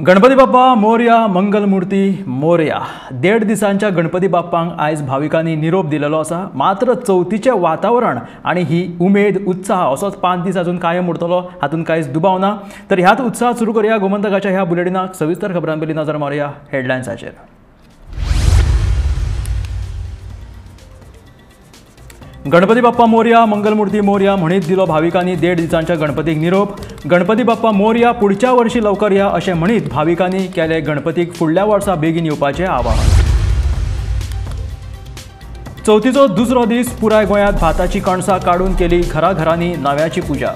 गणपती बाप्पा मोरया, मंगलमूर्ती मोरया. देड दिसांच्या गणपती बाप्पांक आयज भाविकांनी निरोप दिलेलो आसा. मात्र चवथीचें वातावरण आनी ही उमेद उत्साह असोच 5 दीस अजून कायम उरतलो हातूंत कांयच दुबाव ना. तर ह्याच उत्साहात सुरू करूया गोमंतकाच्या ह्या बुलेटिनाक. सविस्तर खबरां पयलीं नजर मारुया हेडलायन्साचेर. गणपती बाप्पा मोरया, मंगलमूर्ती मोरया म्हणीत दिलो भाविकांनी देड दिसांच्या गणपतीक निरोप. गणपती बाप्पा मोरया पुढच्या वर्षी लवकर या अशें म्हणीत भाविकांनी केले गणपतीक फुडल्या वर्सा बेगीन येवपाचें आवाहन. चवथीचो दुसरो दीस पुराय गोंयांत भाताची कणसां काडून केली घराघरांनी नव्याची पुजा.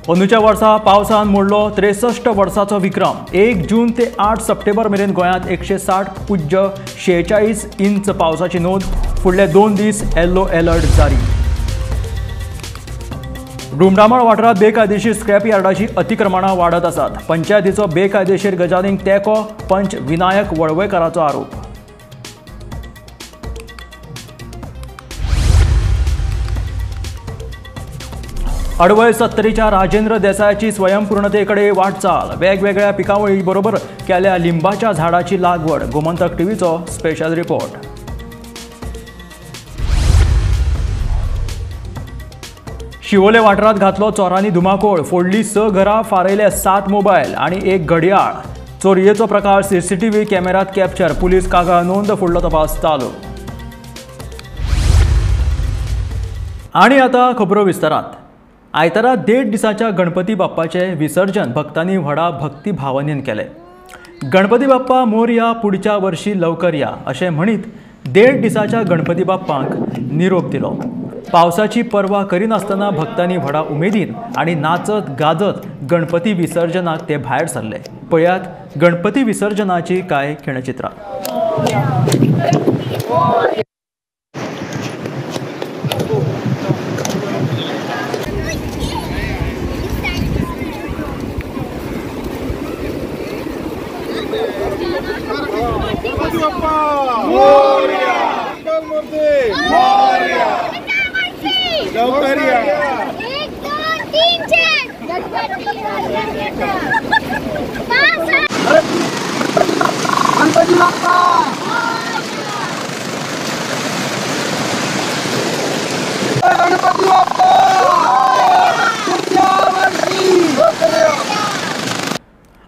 अंदूच्या वर्सा पावसान मोडलो 63 वर्साचो विक्रम. 1 जून ते 8 सप्टेंबर मेरेन गोंयांत 160.46 इंच पावसाची नोंद. फुडले 2 दीस येल्लो अलर्ट जारी. डुमडामळ वाठारांत बेकायदेशीर स्क्रॅप यार्डाची अतिक्रमणां वाडत आसात. पंचायतीचो बेकायदेशीर गजालींक तेंको, पंच विनायक वळवयकाराचो आरोप. अडवय सत्तरीच्या राजेंद्र देसायाची स्वयंपूर्णतेकडे वाटचाल. वेगवेगळ्या पिकावळी बरोबर केल्या लिंबाच्या झाडाची लागवड. गोमंतक टीव्हीचो स्पेशल रिपोर्ट. शिवोले वाठारांत घातलो चोरांनी धुमाकूळ. फोडली 6 घरां, फारयले 7 मोबायल आनी 1 घडयाळ. चोरयेचो प्रकार सीसीटीव्ही कॅमेऱ्यात कॅप्चर. पुलीस कागाळ नोंद, फुडलो तपास चालू. आनी आतां खबरो विस्तारात. आयतारा 1.5 दिसाच्या गणपती बाप्पाचे विसर्जन भक्तांनी व्हडा भक्तिभावनेन केले. गणपती बाप्पा मोरया, पुढच्या वर्षी लवकर या अशें म्हणीत 1.5 दिसाच्या गणपती बाप्पांक निरोप दिलो. पावसाची पर्वा करिनासतना भक्तांनी व्हडा उमेदीन आनी नाचत गाजत गणपती विसर्जनाक ते भायर सरले. पळयात गणपती विसर्जनाची कांय खिणचित्रां.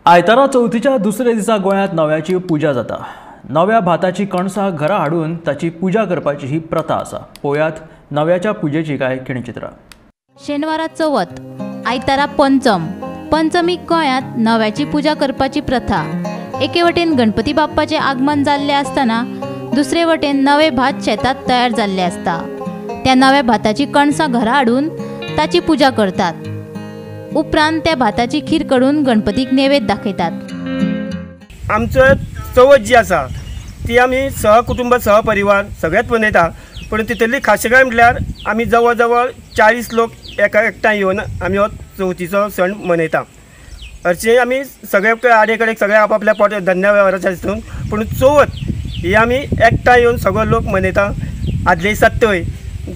आयतारा चवथीच्या दुसऱ्या दिसा गोंयांत नव्याची पुजा जाता. नव्या भाताची कणसां घरा हाडून ताची पुजा करपाची ही प्रथा आसा. पळयात नव्याच्या पुजेची कांय खिणचित्रां. शेनवारा चवथ, आयतारा पंचम. पंचमीक गोंयांत नव्याची पुजा करपाची प्रथा. एके वटेन गणपती बाप्पाचें आगमन जाल्लें आसतना दुसरे वटेन नवे भात शेतांत तयार जाल्लें आसता. त्या नव्या भाताची कणसां घरा हाडून ताची पुजा करतात. उपरांत त्या भाताची खीर काडून गणपतीक नैवेद्य दाखयतात. आमचो चवथ जी आसा ती आमी सहकुटुंब सहपरिवार सगळेच मनयता. पूण तितली खाशेलकाय म्हटल्यार आमी जवळ जवळ 40 लोक एका एकठांय येवन आमी हो चवथीचो सण मनयता. हरशीं आमी सगळे आडे कडेन सगळे आपआपल्या पोट धंद्या वेव्हाराच्या हितून, पूण चवथ ही आमी एकठांय येवन सगळो लोक मनयता. आदले दिसा तय,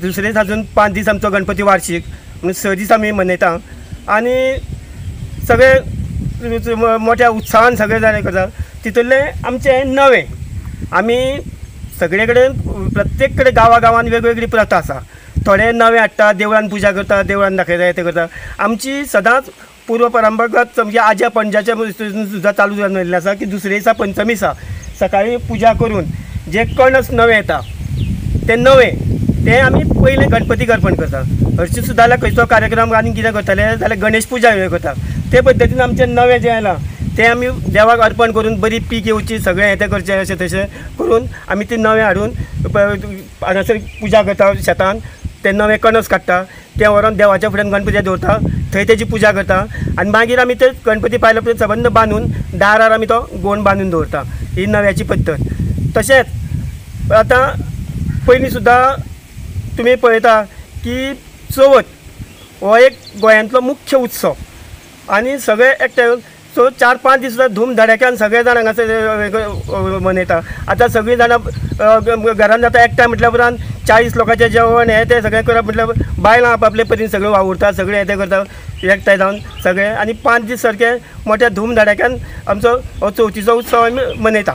दुसरे दिसा अजून 5 दीस आमचो गणपती वार्षीक म्हणून 6 दीस आमी मनयता आनी सगळे मोठ्या उत्साहान सगळे जाण करता. तितूंतलें आमचें नवें आमी सगळे कडेन प्रत्येक कडेन गांवा गांवान वेगवेगळी प्रथा आसा. थोडे नवें हाडटा, देवळान पुजा करता, देवळान दाखयता, हें तें करता. आमची सदांच पूर्व परंपरागत म्हणजे आज्या पणजाच्या सुद्दां चालू जावन आयिल्लें आसा की दुसरे दिसा पंचमी दिसा सकाळीं पुजा करून जे कणस नवें येता तें नवें तें आमी पयलें गणपतीक अर्पण करता. हरशीं सुद्दां जाल्यार खंयचो कार्यक्रम आनी कितें करतले जाल्यार गणेश पुजा करता. ते पद्दतीन आमचें नवें जें आयलां तें आमी देवाक अर्पण करून बरी पीक येवची, सगळें हें तें करचें अशें तशें करून आमी तें नवें हाडून हांगासर पुजा करता. शेतान तें नवें कणस काडटा, तें व्हरोन देवाच्या फुड्यान गणपती दवरता, थंय तेजी पुजा करता आनी मागीर आमी ते गणपती पायल्या उपरांत सबंद बांदून दारार आमी तो गोंड बांदून दवरता. ही नव्याची पद्दत. तशेंच आतां पयलीं सुद्दां तुमी पळयता की चवथ हो एक गोंयांतलो मुख्य उत्सव आनी सगळे एकठांय येवन सो 4-5 दीस सुद्दां धूम धडाक्यान सगळे जाण हांगासर मनयता. आतां सगळीं जाणां घरान जाता एकठांय म्हटल्या उपरांत 40 लोकांचें जेवण हें तें सगळें करप म्हटल्यार बायलां आपले परीन सगळें वावुरता, सगळें हें तें करता एकठांय जावन सगळें. आनी 5 दीस सारके मोठ्या धूम धडाक्यान आमचो हो चवथीचो उत्सव आमी मनयता.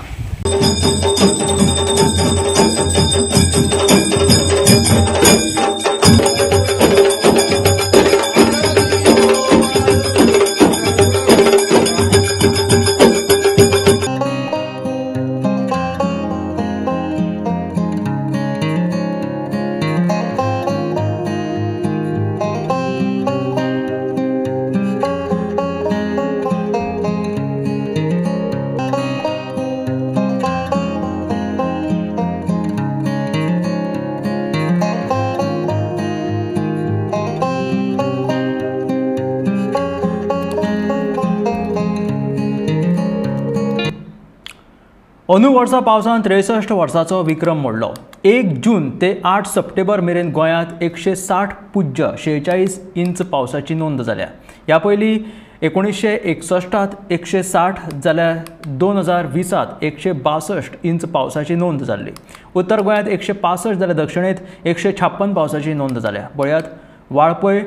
अंदू वर्सा पावसान 63 वर्साचो विक्रम मोडलो. 1 जून ते 8 सप्टेंबर मेरेन गोंयांत 160.46 इंच पावसाची नोंद जाल्या. ह्या पयलीं 1961 160 जाल्यार 2020 162 इंच पावसाची नोंद जाल्ली. उत्तर गोंयांत 165 जाल्यार दक्षिणेंत 156 पावसाची नोंद जाल्या. पळयात वाळपय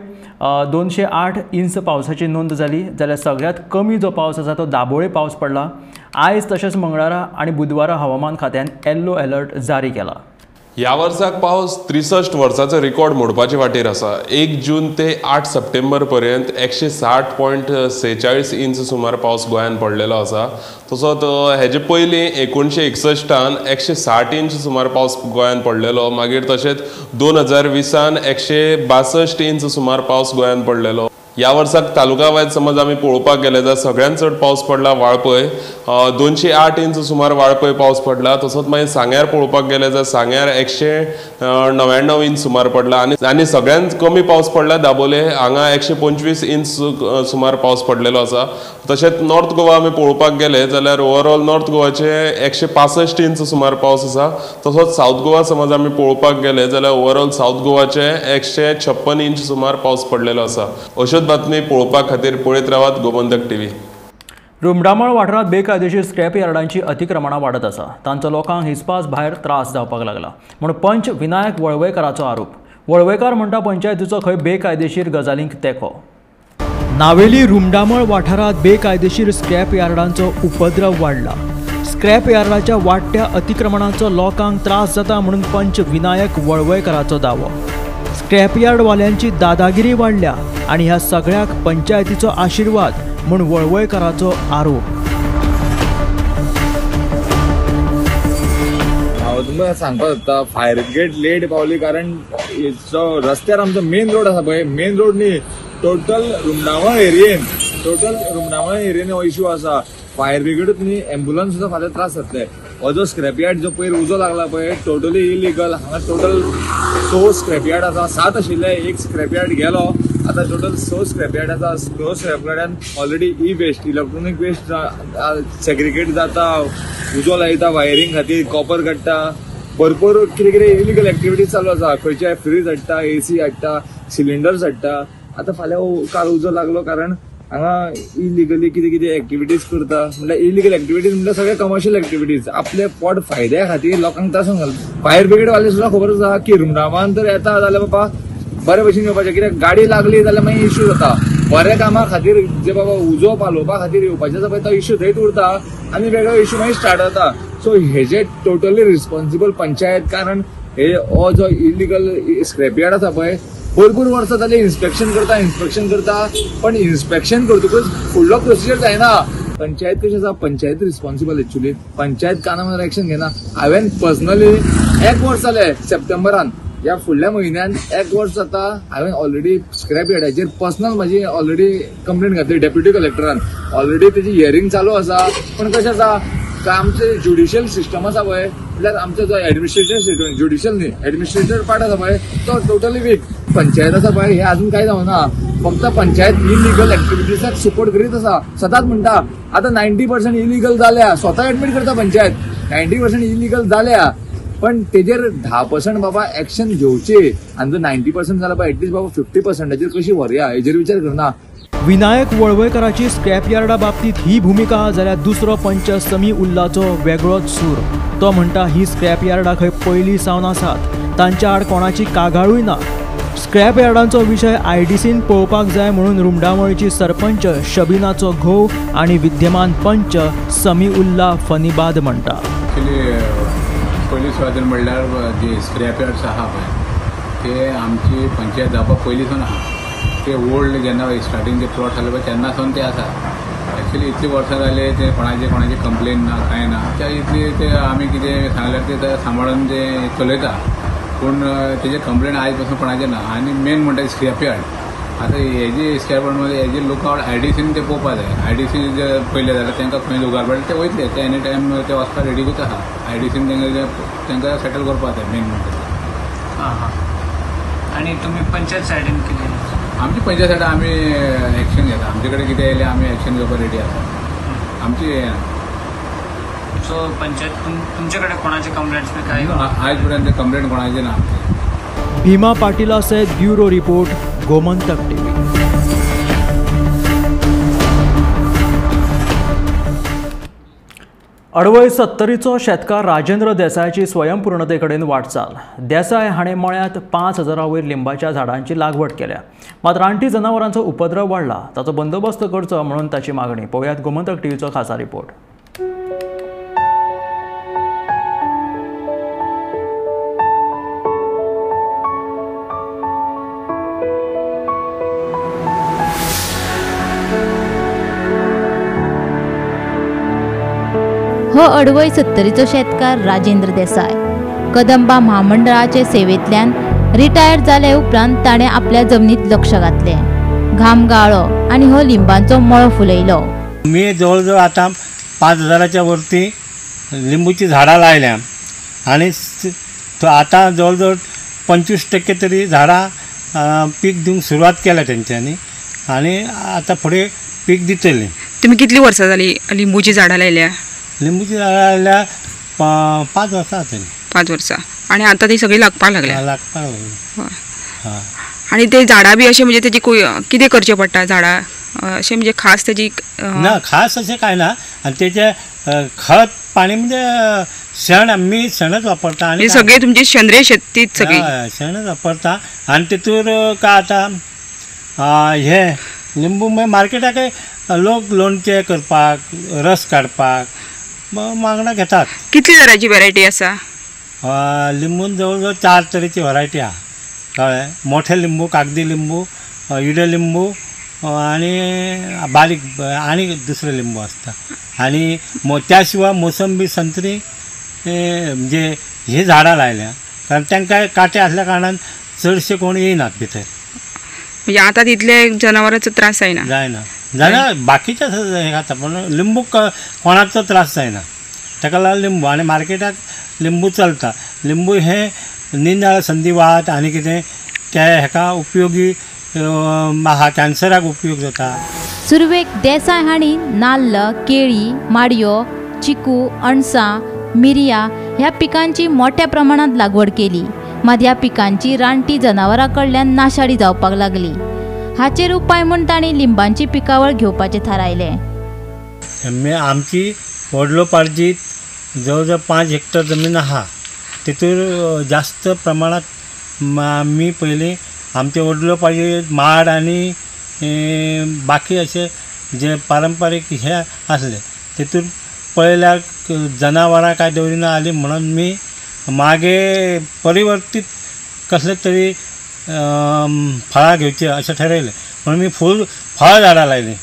208 इंच पावसाची नोंद जाली, जाल्यार सगळ्यांत कमी जो पावस आसा तो दाबोळे पावस पडला. आयज तशेंच मंगळारा आनी बुधवारा हवामान खात्यान येल्लो अलर्ट जारी केला. ह्या वर्साक पावस 63 वर्साचो रिकॉर्ड मोडपाचे वाटेर आसा. 1 जून ते 8 सप्टेंबर पर्यंत 160.46 इंच सुमार पावस गोंयांत पडलेलो आसा. तसोच हेजे पयलीं 1961 160 इंच सुमार पावस गोंयांत पडलेलो. मागीर तशेंच 2020 162 इंच सुमार पावस गोंयांत पडलेलो. ह्या वर्साक तालुका वायज समज आमी पळोवपाक गेले जाल्यार सगळ्यांत चड पावस पडला वाळपय, 208 इंच सुमार वाळपय पावस पडला. तसोच मागीर सांग्यार पळोवपाक गेले जाल्यार सांग्यार 199 इंच सुमार पडला आनी सगळ्यांत कमी पावस पडला दाबोले, हांगा 125 इंच सुमार पावस पडलेलो आसा. तशेंच नॉर्थ गोवा आमी पळोवपाक गेले जाल्यार ओवरऑल नॉर्थ गोवाचे 165 इंच सुमार पावस आसा. तसोच सावथ गोवा समज आमी पळोवपाक गेले जाल्यार ओवरऑल सावथ गोवाचे 156 इंच सुमार पावस पडलेलो आसा. अश्योच बातमी पळोवपा खातीर पळयत रावात गोमंतक टीव्ही. रुमडामळ वाठारांत बेकायदेशीर स्क्रॅप यार्डांची अतिक्रमणां वाडत आसा. तांचो लोकांक हिसपास भायर त्रास जावपाक लागला म्हूण पंच विनायक वळवयकाराचो आरोप. वळवयकार म्हणटा पंचायतीचो खंय बेकायदेशीर गजालींक तेंको. नावेली रुमडामळ वाठारांत बेकायदेशीर स्क्रॅप यार्डांचो उपद्रव वाडला. स्क्रॅप यार्डाच्या वाडट्या अतिक्रमणाचो लोकांक त्रास जाता म्हणून पंच विनायक वळवयकाराचो दावो. स्क्रॅपयार्डवाल्यांची दादागिरी वाडल्या आनी ह्या सगळ्याक पंचायतीचो आशिर्वाद म्हूण वळवयकाराचो आरोप. हांव तुमकां सांगपाक सोदता, फायर ब्रिगेड लेट पावली कारण जो रस्त्यार आमचो मेन रोड आसा पळय, मेन रोड न्ही, टोटल रुमडामळ एरियेन, टोटल रुमडामळ एरियेन हो इशू आसा. फायर ब्रिगेडूच न्ही, एम्बुलन्स सुद्दां फाल्यां त्रास जातले. हो जो स्क्रॅपयार्ड जो पयर उजो लागला पळय, टोटली इलिगल. हांगा टोटल 6 स्क्रॅपयार्ड आसा, 7 आशिल्ले, एक स्क्रॅपयार्ड गेलो. आतां टोटल 6 स्क्रॅपयार्ड आसा. 6 स्क्रॅपयार्डान already e waste, electronic waste segregate जाता, उजो लायता वायरींग खातीर, कॉपर काडटा, भरपूर कितें कितें इलिगल एक्टिविटीज चालू आसा. खंयचे फ्रीज हाडटा, एसी हाडटा, सिलिंडर्स हाडटा. आतां फाल्यां काल उजो लागलो कारण हांगा इलिगली कितें कितें एक्टिविटीज करता. म्हणल्यार इलिगल एक्टिविटीज म्हणल्यार सगळे कमर्शियल एक्टिविटीज, आपले पोट फायद्या खातीर लोकांक त्रास घालता. फायर ब्रिगेड वाले सुद्दां खबर आसा की रुमडामान तर येता जाल्यार बाबा बरे भशेन येवपाचें, कित्याक गाडी लागली जाल्यार मागीर इश्यू जाता. बऱ्या कामा खातीर जे बाबा उजो पालोवपा खातीर येवपाचें आसा पळय, तो इश्यू थंयच उरता आनी वेगळो इश्यू मागीर स्टार्ट जाता. सो हेजे टोटली रिस्पॉन्सिबल पंचायत, कारण हे हो जो इलिगल स्क्रॅपयार्ड आसा पळय, भरपूर वर्सां जाली इन्स्पेक्शन करता, इन्स्पेक्शन करता, पण इन्स्पेक्शन करतकूच फुडलो प्रोसिजर जायना. पंचायत कशी आसा, पंचायत रिस्पॉन्सिबल एक्चुअली. पंचायत काना एक्शन घेना. हांवें पर्सनली 1 वर्स जालें, सप्टेंबरान ह्या फुडल्या म्हयन्यान 1 वर्स जाता, हांवें ऑलरेडी स्क्रॅप यार्डाचेर पर्सनल म्हाजी ऑलरेडी कंप्लेन घातली डेप्युटी कलेक्टरान. ऑलरेडी तेजी हियरींग चालू आसा. पण कशें आसा, आमचें ज्युडिशियल सिस्टम आसा पळय, म्हणल्यार आमचो जो एडमिनिस्ट्रेशन सिस्टम, ज्युडिशियल न्ही, एडमिनिस्ट्रेटर पार्ट आसा पळय, तो टोटली वीक. पंचायत आसा पळय, हे अजून कांय जावना. फक्त पंचायत इलिगल एक्टिविटीजाक सपोर्ट करीत आसा. सदांच म्हणटा आतां 90% इलिगल जाल्या, स्वता एडमीट करता पंचायत 90% इलिगल जाल्या, पण तेजेर 10% बाबा एक्शन घेवची. आनी जर 90% जाल्या पळय, एटलीस्ट बाबा 50%चेर कशी व्हरया हेजेर विचार करना. विनायक वळवयकराची स्क्रॅप यार्डा बाबतीत ही भुमिका जाल्यार दुसरो पंच समी उल्लाचो वेगळोच सूर. तो म्हणटा ही स्क्रॅप यार्डा खंय पयलीं सावन आसात, तांच्या आड कोणाची कागाळूय ना. स्क्रॅप यार्डांचो विशय आयडीसीन पळोवपाक जाय म्हणून रुमडामळची सरपंच शबिनाचो घोव आनी विद्यमान पंच समी उल्ला फनीबाद म्हणटा. एक्चुली पयली सुवातेर म्हणल्यार जे स्क्रॅप यार्ड्स आहा पळय ते आमची पंचायत जावपा पयलीं सावन आहा. ते ओल्ड जेन्ना स्टार्टींग जे प्लॉट जाले पळय तेन्ना सावन ते आसा. एक्चुली इतली वर्सां जाले ते कोणाचे कोणाची कंप्लेन ना कांय ना, त्या इतली ते आमी कितें सांगल्यार ते सांबाळून ते चलयता, पूण तेजे कंप्लेन आयज पासून कोणाचे ना. आनी मेन म्हणटा स्क्रॅप यार्ड, आतां हेजे स्क्रॅप यार्ड मध्ये हेजे लुकआवट आयडीसीन ते पळोवपा जाय. आयडीसी जे पयले जाल्यार तांकां खंय जुगार पडले ते वयतले, ते एनी टायम ते वचपाक रेडीकूच आसा. आयडीसीन तांकां तांकां सेटल करपाक जाय मेन म्हणटा. हां हां, आनी तुमी पंचायत सायडीन कितें? आमची पंचायत सायडीन आमी एक्शन घेता, आमचे कडेन कितें येयलें आमी एक्शन घेवपाक रेडी आसा आमची. सो पंचायत तुमचे कडेन कोणाचे कंप्लेंट्स बी काय? आयज पर्यंत कंप्लेंट कोणाची ना. भीमा पाटिला सयत ब्युरो रिपोर्ट, गोमंतक टीव्ही. अडवय सत्तरीचो शेतकार राजेंद्र देसायाची स्वयंपूर्णते कडेन वाटचाल. देसाय हाणें मळ्यांत 5,000 वयर लिंबाच्या झाडांची लागवड केल्या, मात रानटी जनावरांचो उपद्रव वाडला, ताचो बंदोबस्त करचो म्हणून ताची मागणी. पळोवयात गोमंतक टीव्हीचो खासा रिपोर्ट. हो अडवय सत्तरीचो शेतकार राजेंद्र देसाय कदंबा म्हामंडळाचे सेवेंतल्यान रिटायर जाले उपरांत ताणें आपल्या जमनीत लक्ष घातलें, घाम गाळ्ळो आनी हो लिंबांचो मळो फुलयलो. मी जवळजवळ आतां 5,000च्या वरती लिंबूची झाडां लायल्या आनी आतां जवळजवळ 25% तरी झाडां पीक दिवंक सुरवात केल्या तेंच्यांनी आनी आतां फुडें पीक दितली. तुमी कितली वर्सां जाली लिंबूची झाडां लायल्या? लिंबूची झाडां लायल्या 5 वर्सां जातली. 5 वर्सां. आनी आतां ती सगळी लागपाक लागल्या? लागपाक लागली. आनी ते झाडां बी अशें म्हणजे तेजी कितें करचें पडटा झाडां अशें म्हणजे खास तेजी? ना, खास अशें कांय ना. आनी तेजें खत पाणी म्हणजे शेण, आमी शेणच वापरता. आनी सगळें तुमची सेंद्रीय शेतीच सगळी? शेणच वापरता. आनी तितूर काय आतां हे लिंबू मागीर मार्केटाक लोक लोणचें करपाक, रस काडपाक मागणा घेतात. कितली तरांची व्हरायटी आसा? लिंबून जवळ जवळ 4 तरेची व्हरायटी आहा. कळ्ळें? मोठे लिंबू, कागदी लिंबू, इडे लिंबू आनी बारीक आनी दुसरे लिंबू आसता. आनी त्या शिवाय मोसंबी, संत्री म्हणजे ही झाडां लायल्या, कारण तांकां कांटे आसल्या कारणान चडशे कोण येयनात भितर. म्हणजे आतां तितले जनावरांचो त्रास जायना? जायना, जायना. बाकीचे हें खाता, पूण लिंबूक कोणाचो त्रास जायना, ताका लागून लिंबू. आनी मार्केटाक लिंबू चलता. लिंबू हे निंदाळ, संधिवात आनी कितें त्या हेका उपयोगी आहा, कॅन्सराक उपयोग जाता. सुरवेक देसाय हांणी नाल्ल, केळी, माडयो, चिकू, अणसां, मिरयां ह्या पिकांची मोठ्या प्रमाणांत लागवड केली. मात ह्या पिकांची रानटी जनावरां कडल्यान नाशाडी जावपाक लागली. हाचेर उपाय म्हूण तांणी लिंबांची पिकावळ घेवपाचें थारायलें. आमची वडलोपार्जीत जवळ जवळ 5 हेक्टर जमीन आहा, तितूर जास्त प्रमाणात आमी पयलीं आमचे वडलोपार्जीत माड आनी बाकी अशे जे पारंपारीक हे आसले, तितूर पळयल्यार जनावरां काय दवरिना आली म्हणून मी मागे परिवर्तीत कसले तरी फळां घेवची अशें ठरयलें. म्हणून मी फळ झाडां लायलीं.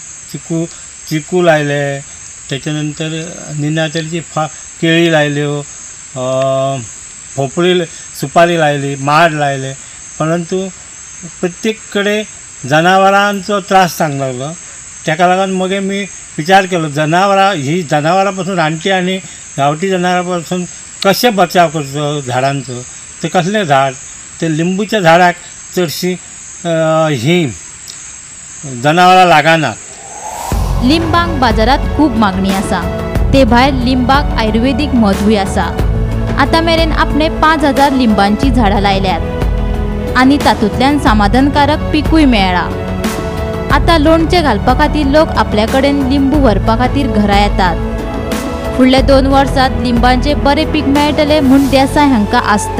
चिकू लायले, त्याच्या नंतर निनातरीची केळी लायल्यो, भोपळी, सुपारी लायली, माड लायले. परंतु प्रत्येक कडेन जनावरांचो त्रास जावंक लागलो. ताका लागून मगीर मी विचार केलो, जनावरां ही जनावरां पासून, रानटी आनी गांवठी जनावरां पासून कशें बचाव करचो झाडांचो. ते कसलें झाड, ते लिंबूच्या झाडाक चडशीं ही जनावरां लागनात. लिंबांक बाजारांत खूब मागणी आसा. ते भायर लिंबाक आयुर्वेदीक म्हत्वूय आसा. आतां मेरेन आपणे 5,000 लिंबांची झाडां लायल्यात आनी तातूंतल्यान समाधानकारक पिकूय मेळ्ळां. आतां लोणचें घालपा खातीर लोक आपल्या कडेन लिंबू व्हरपा खातीर घरा येतात. फुडल्या 2 वर्सांत लिंबांचे बरे पीक मेळटले म्हूण देसाय हांकां आसत.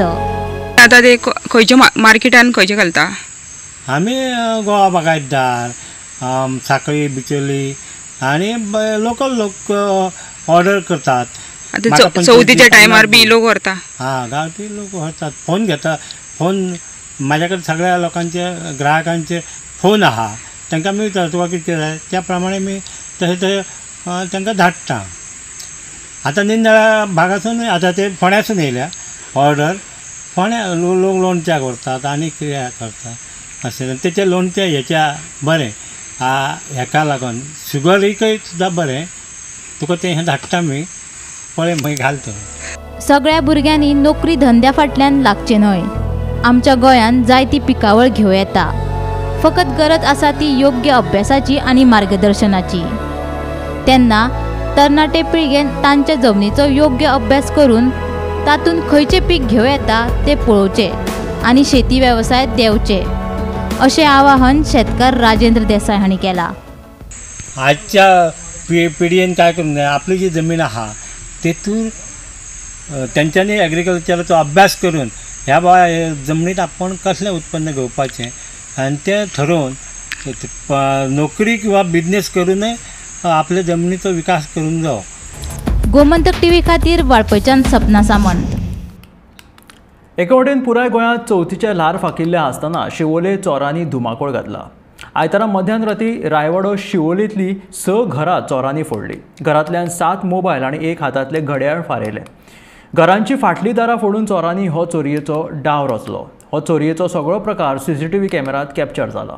आतां ते खंयच्या मार्केटान खंयचे घालता? आमी गोवा बागायतदार, साखळी, बिचोली आनी लोकल लोक ऑर्डर करतात. आतां चवथीच्या टायमार बी लोक व्हरता? हां, गांवठी लोक व्हरतात. फोन घेता, फोन म्हाज्या कडेन सगळ्या लोकांचे ग्राहकांचे फोन आहा, तांकां मी विचारता तुका कितें जाय, त्या प्रमाणे मी तशें तशें तांकां धाडटा. आतां निंदळा भागासून आतां ते फोंड्यासून येयल्या ऑर्डर, फोंड्या लोक लोणच्याक व्हरतात आनी कितें करतात अशें. तेचें लोणचें हेच्या बरें हेका लागून शुगरीकय सुद्दां बरें. तुका तें हें धाडटा मी, पळय मागीर घाल. सगळ्या भुरग्यांनी नोकरी धंद्या फाटल्यान लागचें न्हय. आमच्या गोंयांत जायती पिकावळ घेवं येता, फकत गरज आसा ती योग्य अभ्यासाची आनी मार्गदर्शनाची. तेन्ना तरणाटे पिळगेन तांच्या जमनीचो योग्य अभ्यास करून तातूंत खंयचें पीक घेवं येता तें पळोवचें आनी शेती वेवसायांत देंवचें, अशें आवाहन शेतकार राजेंद्र देसाय हांणी केलां. आजच्या पिळगेन काय करूंक जाय, आपली जी जमीन आहा तेतूर तेंच्यांनी एग्रीकल्चराचो अभ्यास करून ह्या बाबा जमनीत आपूण कसलें उत्पन्न घेवपाचें आनी तें ठरोवन नोकरी किंवा बिजनेस करूनय आपल्या जमनीचो विकास करूंक जावो. गोमंतक टीव्ही खातीर वाळपयच्यान सपना सामंत. एके वटेन पुराय गोंयांत चवथीचें ल्हार फाकिल्लें आसतना शिवोले चोरांनी धुमाकूळ घातला. आयतारा मध्यान राती रायवाडो शिवोलेंतली 6 घरां चोरांनी फोडली. घरांतल्यान 7 मोबायल आनी एक हातांतलें घड्याळ फारयलें. घरांची फाटलीं दारां फोडून चोरांनी हो चोरयेचो डाव रचलो. हो चोरयेचो सगळो प्रकार सीसीटीव्ही कॅमेरांत कॅप्चर जाला.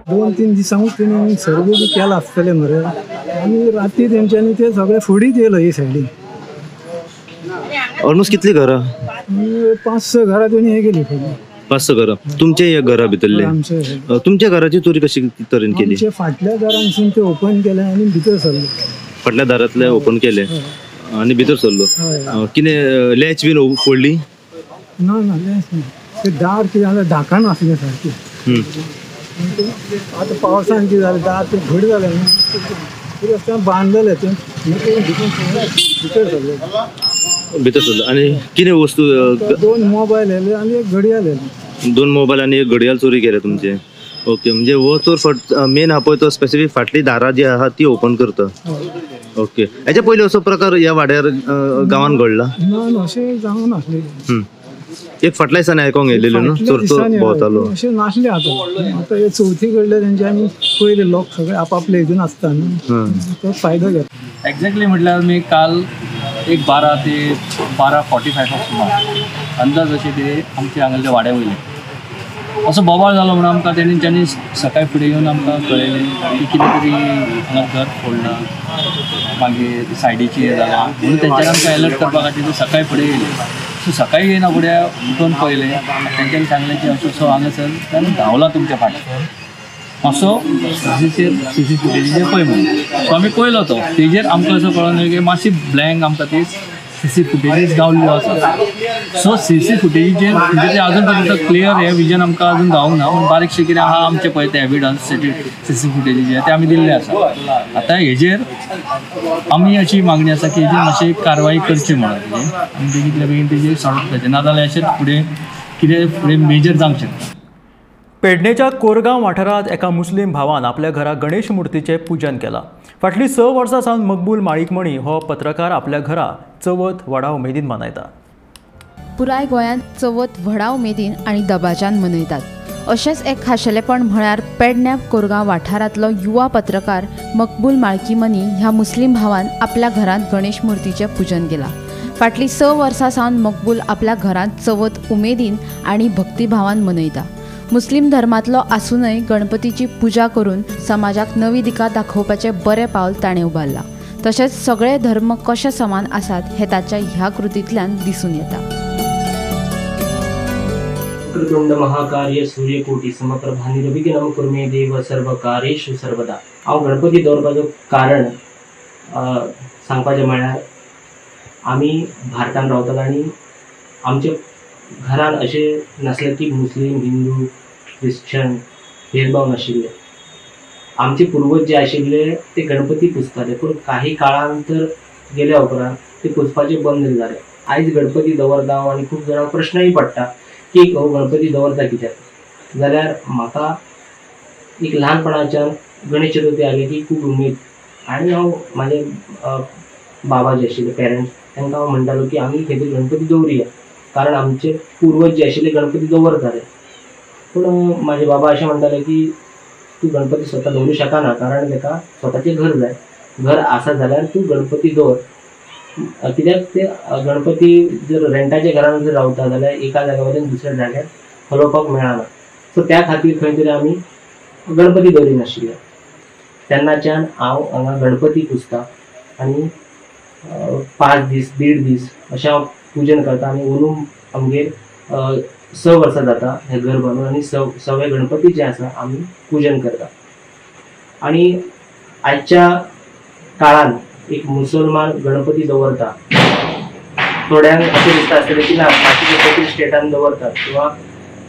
दोन-तीन दिसांक तेणी सर्वे बी केला आसतलें मरे आनी राती तेंच्यांनी ते सगळे फोडीत येयलो ही सायडीन. ऑलमोस्ट कितली घरां? 5-6 घरां तेणी हे केली. 5-6 घरां तुमचे ह्या घरा भितरले? तुमच्या घराची चोरी कशी तरेन केली? आमच्या फाटल्या दारांसून ते ओपन केले आनी भितर सरले. फाटल्या दारांतले ओपन केले आनी भितर सरलो. कितें लॅच बीन फोडली? ना ना, लॅच ना, ते दार कितें जालें धांकण आसलें सारकें. आतां पावसान कितें जालें दार तें घट जालें न्हू, रस्त्यान बांदलेलें तें भितर सरलें. भितर सरलो. आनी कितें वस्तू? 2 मोबायल येयले आनी एक घडयाळ येयली. 2 मोबायल आनी एक घडयाळ चोरी केल्या तुमचे. ओके, म्हणजे हो चोर मेन हा पळय तो स्पेसिफीक फाटली दारां जी आहा ती ओपन करता. ओके, हेच्या पयलीं असो प्रकार ह्या वाड्यार गांवान घडला? ना, अशें जावंक नासलें. एक फाटल्या दिसांनी आयकोंक येयलेलें न्हू चोर चोर भोंवतालो? अशें नासलें. आतां आतां हे चवथी कडले तेंच्यांनी पयले लोक सगळे आपापले हितून आसता न्हू, तो फायदो घेता. एक्झॅक्टली म्हटल्यार मी काल एक 12 ते 12:45 सुमार अंदाज अशें ते आमचे हांगासरले वाड्या वयले असो बोवाळ जालो म्हणून आमकां तेंच्यांनी सकाळी फुडें येवन आमकां कळयलें की कितें तरी हांगा घर फोडलां, मागीर सायडीची हें जालां म्हणून तेंच्यांनी आमकां एलर्ट करपा खातीर ते सकाळी फुडें येयले. सो सकाळी येयना फुडें उठून पळयलें, तेंच्यांनी सांगलें की असो असो हांगासर ताणें धांवला तुमच्या फाटल्यान, मातसो सी सी फुटेजीचेर पळय म्हणून. सो आमी पळयलो तो तेजेर आमकां असो कळोन येयलो की मातशी ब्लँक आमकां ती सी सी फुटेजीस गावल्ल्यो आसा. सो सी सी फुटेजीचेर म्हणजे ते अजून पर्यंत क्लियर हें विजन आमकां अजून गावूंक ना, पूण बारीकशें कितें आहा आमचें पळय तें एविडन्स सी सी फुटेजीचेर ते आमी दिल्ले आसा. आतां हेजेर आमी अशी मागणी आसा की हेजेर मातशी कारवाई करची म्हणून आनी बेगींतल्या बेगीन तेजेर सॉर्ट आउट करचें, नाजाल्यार अशेंच फुडें कितें फुडें मेजर जावंक शकता. पेडणेच्या कोरगांव वाठारांत एका मुस्लीम भावान आपल्या घरा गणेश मूर्तीचें पूजन केलां. फाटलीं 6 वर्सां सावन मकबूल माळिकमणी हो पत्रकार आपल्या घरा चवथ व्हडा उमेदीन मनयता. पुराय गोंयांत चवथ व्हडा उमेदीन आनी दबाज्यान मनयतात. अशेंच एक खाशेलेपण म्हळ्यार पेडण्या कोरगांव वाठारांतलो युवा पत्रकार मकबूल माळकीमनी ह्या मुस्लीम भावान आपल्या घरांत गणेश मूर्तीचें पूजन केलां. फाटलीं 6 वर्सां सावन मकबूल आपल्या घरांत चवथ उमेदीन आनी भक्तिभावान मनयता. मुस्लीम धर्मांतलो आसूनय गणपतीची पुजा करून समाजाक नवी दिका दाखोवपाचें बरें पावल ताणें उबारलां. तशेंच सगळे धर्म कशे समान आसात हें ताच्या ह्या कृतींतल्यान दिसून येता. वक्रतुंड महाकार्य सूर्यकोटी समप्रभा निर्विघ्नं कुरु मे देव सर्वकार्येषु सर्वदा. हांव गणपती दवरपाचो कारण सांगपाचें म्हळ्यार आमी भारतान रावतात आनी आमचे घरान अशें नासलें की मुस्लीम हिंदू क्रिश्चन भेदभाव नाशिल्ले. आमचे पुर्वज जे आशिल्ले ते गणपती पुजताले, पूण काही काळांतर गेल्या उपरांत ते पुजपाचें बंद जालें. आयज गणपती दवरता हांव आनी खूब जाणांक प्रश्नय पडटा की हो गणपती दवरता कित्याक, जाल्यार म्हाका एक ल्हानपणाच्यान गणेश चतुर्थी आयली की खूब उमेद आनी हांव म्हाजे बाबा जे आशिल्ले पेरंट्स तांकां हांव म्हणटालो की आमी खंय तरी गणपती दवरुया, कारण आमचे पुर्वज जे आशिल्ले गणपती दवरताले. पूण म्हाजे बाबा अशें म्हणटाले की तूं गणपती स्वता दवरूं शकना, कारण ताका स्वताचें घर जाय, घर आसा जाल्यार तूं गणपती दवर, कित्याक ते गणपती जर रेंटाच्या घरान जर रावता जाल्यार एका जाग्या वयल्यान दुसऱ्या जाग्यार हलोवपाक मेळना. सो त्या खातीर खंय तरी आमी गणपती दवरिनाशिल्ले. तेन्नाच्यान हांव हांगा गणपती पुजता आनी 5 दीस 1.5 दीस अशें हांव पूजन करता आनी अंदू आमगेर 6 वर्सां जाता हें घर बांदून आनी सवे गणपती जे आसा आमी पूजन करता. आनी आयच्या काळान एक मुसलमान गणपती दवरता, थोड्यांक अशें दिसता आसतलें की ना बाकीचे खंय स्टेटान दवरतात किंवा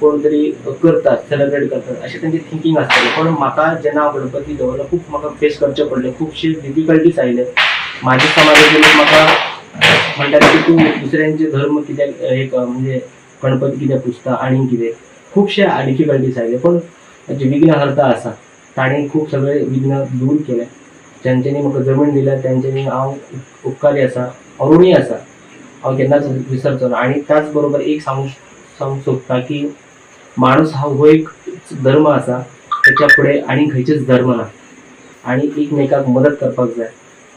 कोण तरी करतात सेलिब्रेट करतात अशें तेंचें थिंकींग आसतलें. पूण म्हाका जेन्ना हांव गणपती दवरलो खूब म्हाका फेस करचें पडलें, खुबशे डिफिकल्टीज आयले. म्हाज्या समाजाचे लोक म्हाका म्हणटाले की तूं दुसऱ्यांचे धर्म कित्याक एक म्हणजे गणपती कित्याक पुजता आनी कितें, खुबशे डिफिकल्टीज आयले. पूण जे विघ्नहर्ता आसा ताणें खूब सगळे विघ्न दूर केले. ज्यांच्यांनी म्हाका जमीन दिल्या तेंच्यांनी हांव उपकारी आसा, हांव ऋणी आसा, हांव केन्नाच विसरचो ना. आनी त्याच बरोबर एक सांगूंक सोदता की माणूस हा हो एक धर्म आसा, तेच्या फुडें आनी खंयचेच धर्म ना आनी एकमेकाक मदत करपाक जाय.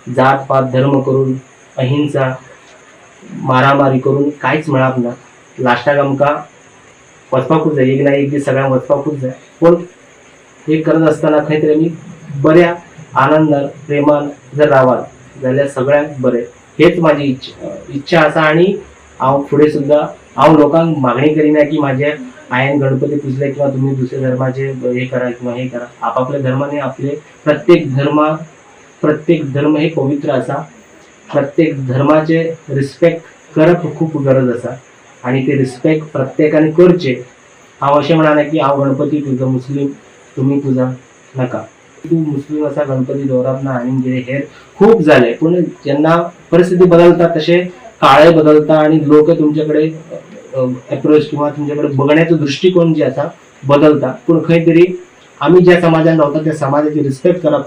जात पात धर्म करून अहिंसा मारामारी करून कांयच मेळप ना. लास्टाक आमकां वचपाकूच जाय, एक ना एक दीस सगळ्यांक वचपाकूच जाय. पूण हे करत आसतना खंय तरी आमी बऱ्या आनंदान प्रेमान जर रावात जाल्यार सगळ्यांक बरें, हेच म्हाजी इच्छा आसा. आनी हांव फुडें सुद्दां हांव लोकांक मागणी करिना की म्हाजे हांवें गणपती पुजले किंवा तुमी दुसऱ्या धर्माचे हे करा किंवा हे करा. आपापल्या धर्माने आपले प्रत्येक धर्म हे पवित्र आसा, प्रत्येक धर्माचे रिस्पेक्ट करप खूब गरज आसा आनी ते रिस्पेक्ट प्रत्येकान करचे. हांव अशें म्हणना की हांव गणपती पुजा मुस्लीम तुमी पुजा नाका, तूं मुस्लीम आसा गणपती दवरप ना आनी कितें हेर खूब जालें. पूण जेन्ना परिस्थिती बदलता तशें काळय बदलता आनी लोक तुमचे कडेन एप्रोच किंवा तुमचे कडेन बघण्याचो दृश्टिकोन जे आसा बदलता. पूण खंय तरी आमी ज्या समाजान रावता त्या समाजाची रिस्पेक्ट करप,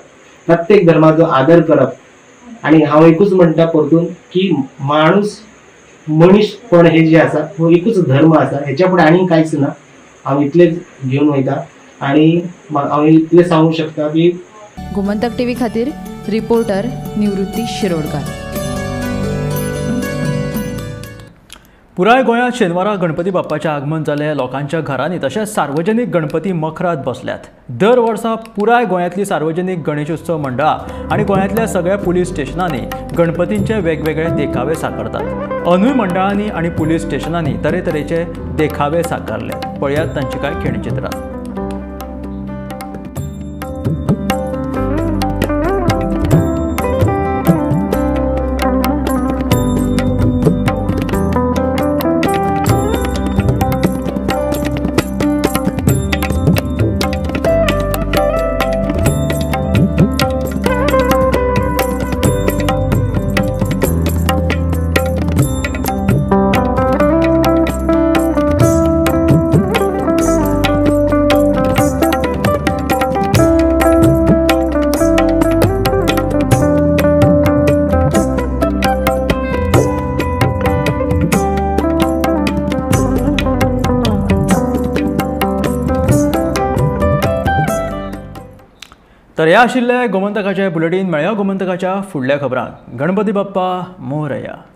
प्रत्येक धर्माचो आदर करप. आनी हांव एकूच म्हणटा परतून की माणूस मनीसपण हे जे आसा हो एकूच धर्म आसा, हेच्या फुडें आनी कांयच ना. हांव इतलेंच घेवन वयता आनी हांव इतलें सांगूंक शकता की गोमंतक टीव्ही खातीर रिपोर्टर निवृत्ती शिरोडकर. पुराय गोंयांत शेनवारा गणपती बाप्पाचें आगमन जालें. लोकांच्या घरांनी तशेंच सार्वजनीक गणपती मखरात बसल्यात. दर वर्सा पुराय गोंयांतली सार्वजनीक गणेशोत्सव मंडळां आनी गोंयांतल्या सगळ्या पुलीस स्टेशनांनी गणपतींचे वेगवेगळे देखावे साकारतात. अनूय मंडळांनी आनी पुलीस स्टेशनांनी तरेतरेचे देखावे साकारले. पळयात तांची कांय खिणचित्रां. तर हे आशिल्ले गोमंतकाचे बुलेटीन. मेळया गोमंतकाच्या फुडल्या खबरांक. गणपती बाप्पा मोरया.